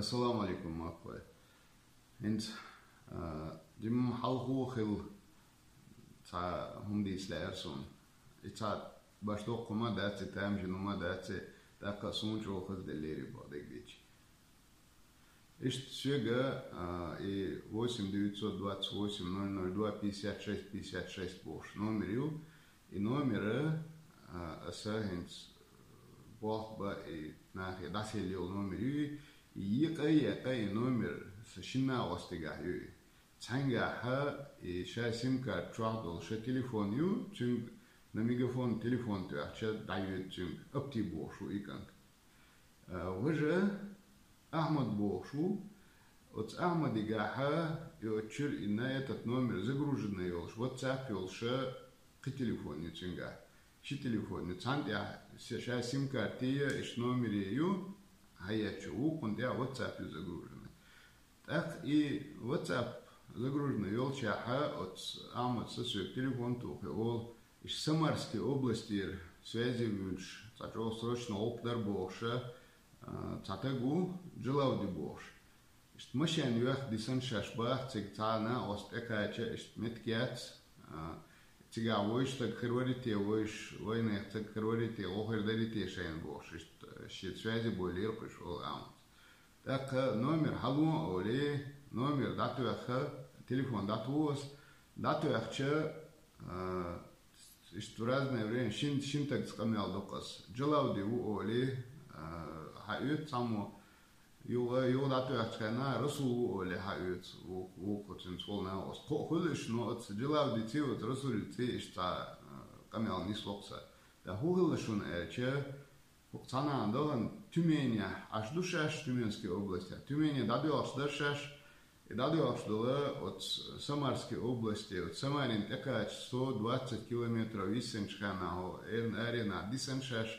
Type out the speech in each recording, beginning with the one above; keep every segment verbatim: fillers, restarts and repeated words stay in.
Ассаламу алейкум, махкой. ХӀинца, а, жимма хьалхо хилла цхьа хӀума дийца лаьара суна. И цхьа баш доккха хӀума дац, и тамашийна хӀума дац, тӀаккха суна чӀогӀа хаза деллера боху дегдича. Иштта соьга, а, и восемь девятьсот двадцать восемь ноль ноль два пятьдесят шесть пятьдесят шесть бохуш номер ю. И номер, а, аса хӀинца болх бан и нахе дӀасаелла йолу номер ю, и екъа-екъа и номер сан шина накъостигахь ю и. Цхьаьнгахьа и ша сим-карта чохь долу ша телефон ю, цуьнга на мегафон телефон тоьхча дӀайоьду цуьнга, Апти бохуш ву и кӀант. А, важа Ахьмад бохуш ву. Оцу Ахьмадигахьа и оцу чуьра и на этот номер загруженный йолуш, WhatsApp йолуша кхин телефон ю цуьнгахь. Ши телефон ю. Цхьана тӀехь се-, ша сим-карте я, иштта номере ю, хьаечу, вукхунна тӀехь WhatsApp ю загруженный. ТӀаккха и WhatsApp загруженный йолчехьа, оцу Ахьмад са соьга телефон тухе олу, иштта Самарский областера связи вуьйлуш, цхьа чӀогӀа срочно гӀуллакх дар бохуша, а, цхьа таг ву, Джалавди бохуш. Иштта машен йоьхна дисина шаьш баха цига цхьа накъост тӀекхача, иштта меттиг яц, а, цигахь вайша таг хир варий те, вайша, вайнех таг хир варий те, гӀо хир дарий те шайна бохуш, иштта шен связи буьйлира кхуьш олу Ахьмад. ТӀаккха номер хьалон олий, номер дӀатоьхха, телефон дӀатуху аса, дӀатоьхча, а, иштта в разное время шин, шин тагца къамел доккху аса. Джалавди ву олий, а, хьаоьцу цхьаммо, юха, юха дӀатоьхчу хенахь Расул ву олий хьаоьцу, ву, вукху цуьнца волу накъост. Кхоъ хуьлу иштта, но оцу Джалавдиций, оцу Расулиций иштта цхьа, а, къамел нисло-кх сан. ТӀаккха хӀун хилла шуна аьлча, хӀокху цхьана дахана Тюменехь Ӏаш ду шаьш, Тюменский областехь. Тюмене дӀадоьлхуш дара шаьш, и дӀадоьлхуш долу оцу Самарской областе, оцу Самарина тӀекхача сто двадцать километров йиссинчу хенахь, хӀо эрна аренахь дисина шаьш,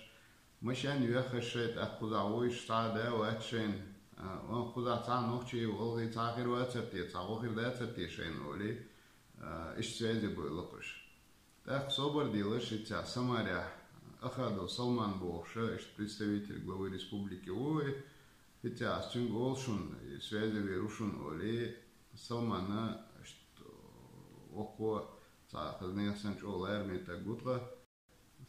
машен йоьхна шайн, тӀаккха кхузахь вуйш цхьа а да вац шайна, а, кхузахь цхьа а нохчий, гӀалгӀай цхьа а хир вацара те, цхьа гӀо хир дацара те шайна олий, а, иштта связи буьйлу кхуьш. ТӀаккха собар делаш, хӀинца Самарехь Ахадов Салман бохуша, иштта представитель главы республики ву и, хӀинца ас цуьнга олу шуна, и связи вер ву шуна олий, Салмана, иштта, воккхо, цхьа хаза нехан санна чӀогӀа лараме таг ву тхан.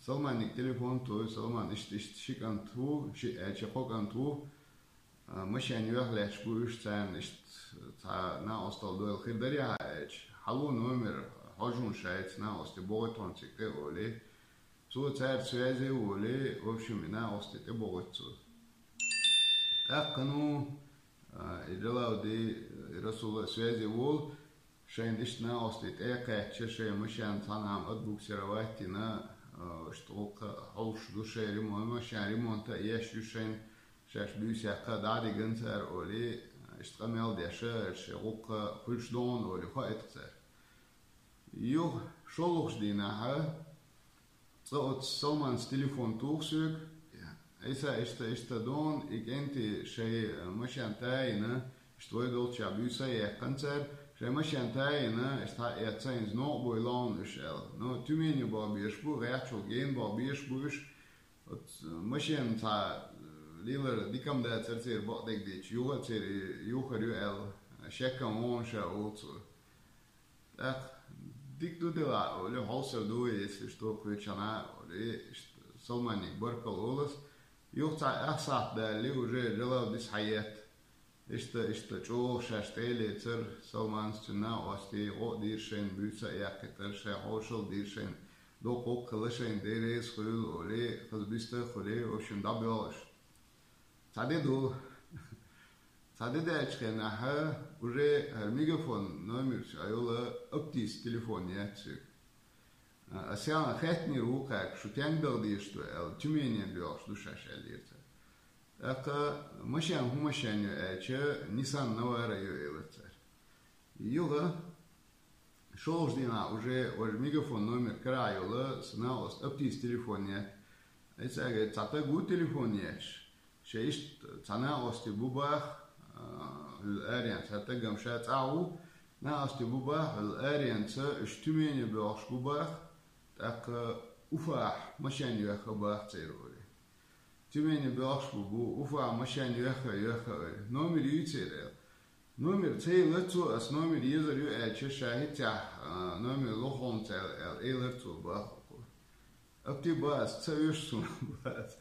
Салманиг телефон той, Салман, иштта, иштта ши кӀант ву, ши аьлча кхо кӀант ву, а, машен йоьхна лаьтташ бу уьш, царна иштта цхьа накъосталла дойла хир дарий хьан аьлча, хьало номер хьожа хӀун шайца накъостий бохуьйту хьуна цига тӀе олий. Цо цаьрца связи а волий, в общем, и накъостий тӀе бохуьйту цо. ТӀаккха, ну, а, и Джалавди, и Расула а связи волу, шайна иштта накъостий тӀе а кхаьчча, шайн машен цхьана хьама отбуксировать йина, а, иштта гӀуллакха хьовсуш ду шайн ремон-, машен ремонта а еш ю шайна, шаьш буьйса яккха дӀа а дигна цара олий, иштта къамел деш, шайн гӀуллакха хуьлуш догӀу олий, хоуьйту цара. Юха шолгӀачу дийнахьа цкъа оцу Салманца телефон туху соьга. Ӏийса, иштта, иштта догӀу, и кӀентий шайн машен тайина, иштта вай долччохь буьйса а яьккхина цара, шайн машен тайина, иштта хьаэцна, хӀинца новкъа буьйлу хьуна уьш аьлла. Ну, Тюмене боху безаш бу, гӀеххьачул гена боху безаш бу уьш. Оцу машен цхьа лелар дика-м дацара церан бакъдерг дийцича, юха а церан юхар ю аьлла, шеккан вогӀуш а ву цо. ТӀаккха дика ду делахь, олий, хьовсур ду, если что, кхечана, олий, иштта Салманиг баркалла олу ас. Юха цхьа ах сахьт далале, уже Джалавдис хьаетта. Иштта, иштта чӀогӀа шаьш тӀе а лецара, Салманца цуьнан накъостий гӀо а дийра шайна, буьйса а яьккхийтара, шайн хьошалла дийра шайна, доккха гӀуллакх хилла шайна, Дела реза хуьлда олий, хаза биста а хуьлий, в общем, дӀабоьлхуш. Цхьа де ду. Цхьа де даьллачу хенахьа, уже хӀара Мегафон номерца йолу Аптис телефон яц соьга. А, ас царна хаьттинера вукхаьрга, шу стенга даха дезаш ду аьлла, Тюмене боьлхуш ду шаьш аьллера цара. ТӀаккха машен хӀун машен ю аьлча, Nissan Navara ю элира цара. Юха шолгӀачу дийнахь уже важа Мегафон номер карахь йолу сан накъост Аптис телефон яц. Ай цаьрга цхьа таг ву телефон ечаш. Шайн иштта цхьа накъостий бу баха, а, хӀуьлла аренца, хӀара таг-м ша цӀахь ву, накъостий бу баха, хӀуьлла аренца, уьш Тюмене боьлхуш бу баха, тӀаккха Уфахь машен йоьхна баха церан олий. Тюмени боьлхуш бу, бу, Уфа машен йоьхха, йоьхха, ой. Номер юй церан, аьлла. Номер ца елла цо, ас номер езар ю аьлча, ша хӀетахь, а, номер лохонца аьлла, аьлла, элар цо бахалхо. Апти бац, ца уьш суна бац.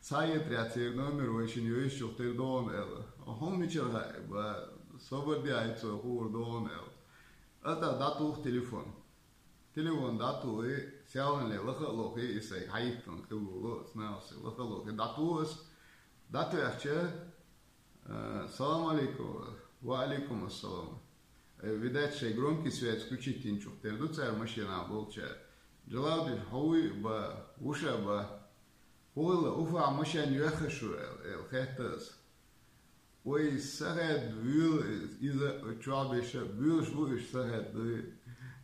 Ца етря церан номер вайшин йоьшучух тера догӀун аьлла. Хьо мичара хаьа ба, собар де ай цо хуур догӀун аьлла. Ата дӀатух телефон. Телефон дӀатуи, селханле лаха а лохи, и сайга хьаиттан хилла, снавси лаха а лохи. ДӀатух ас, дӀатоьхча, а, салам алейкум, ва алейкум ассалам. Э, видать, шай громкий связь включить йинчух тера ду цара машина болча. Джалавдин хьо вуй ба, вуша ба. ХӀу хилла, Уфа машен йоьхха шу, аьлла, аьлла, хетта ас. Вай сахаьд вуьйла иза чохь беша, буьйлуш бу уьш сахаьд дуй.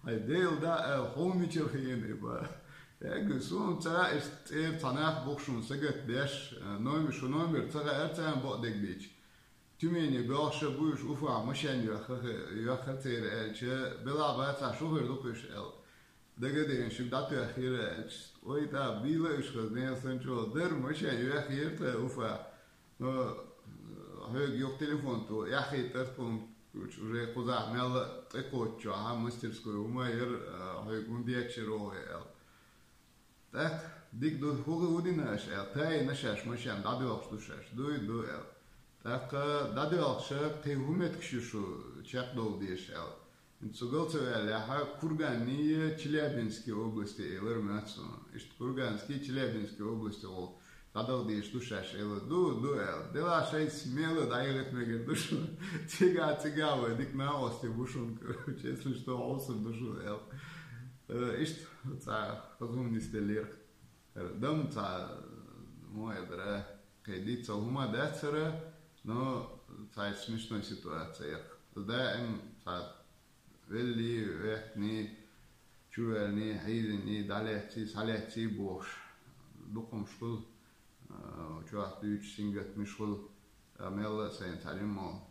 Хьай Дела да аьлла, хьо мичара хиъна и ба. Эгга, суна ца иштта цӀера цхьа нах бу шуна сагат беш, номер, шу номер ца хаьара царна бакъдерг бийча. Тюмени боьлхуш бу уьш Уфа машен йоьхха, йоьхха церан аьлча, бела бацахь шу хир ду-кх уьш аьлла. Дагадеана шуьга дӀатоьххира аьлча, вай тӀа бийла уьш хаза нел санчо, дара машен йоьххира тхай Уфа. Но хьоьга юха телефон тӀо, яххийтар тхуна, уже кхузахь мелла а тӀекхоччохьа, мастерской хӀума яра, а, хьоьга хӀун деччира вай аьлла. ТӀаккха дика ду, хӀу хи хӀу дина аша аьлла, таийна шаьш машен, дӀадоьлхуш ду шаьш, дуй, ду аьлла. ТӀаккха дӀадоьлхуша, кхин хӀу меттигаш ю шу чекхдовла дезаш аьлла. Цу гал ца ваьллехьа, Курганний, Челябинский области элар моьтту суна. Иштта Курганский, Челябинский области гӀолла дӀадала дезаш ду шаьш элар. Ду, ду аьлла. Делахь шайца мела дӀаяхийта мегар ду шуна. Цига, цига вай дика накъостий бу шуна, короче, если что, хьовсур ду шуна аьлла. Э, иштта цхьа хаза хӀума нисделлера. Дам цхьа, мо эдара, кхин дийцал хӀума дацара, но цхьа смешной ситуация яра. Даим цхьа велли, вехни, чувелни, хьийзини, дӀалецци, схьалецци бохуш. Дукхамаш хуьлу, а, чохь дуьйцуш сингаттамаш хуьлу, а, мелла а сайна цхьа риммо,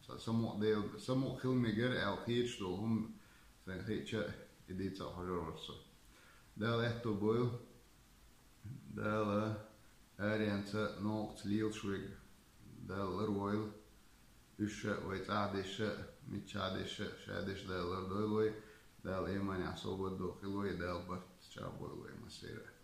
цхьа самукъа Дела, самукъа хила мегар аьлла хеташ долу хӀума сайна хиъча а, и дийца а хьожур вара со. Дала аьтто бойла, Дала аренца, новкъаца лелаш вайга, Дала ларвойла. Уьш а, вай цӀахь деш а, миччахь деш а, ша деш Дала лардойла вай. Дала иманехь собар ду хила вай, Дала барт чекхбойла вай массеран.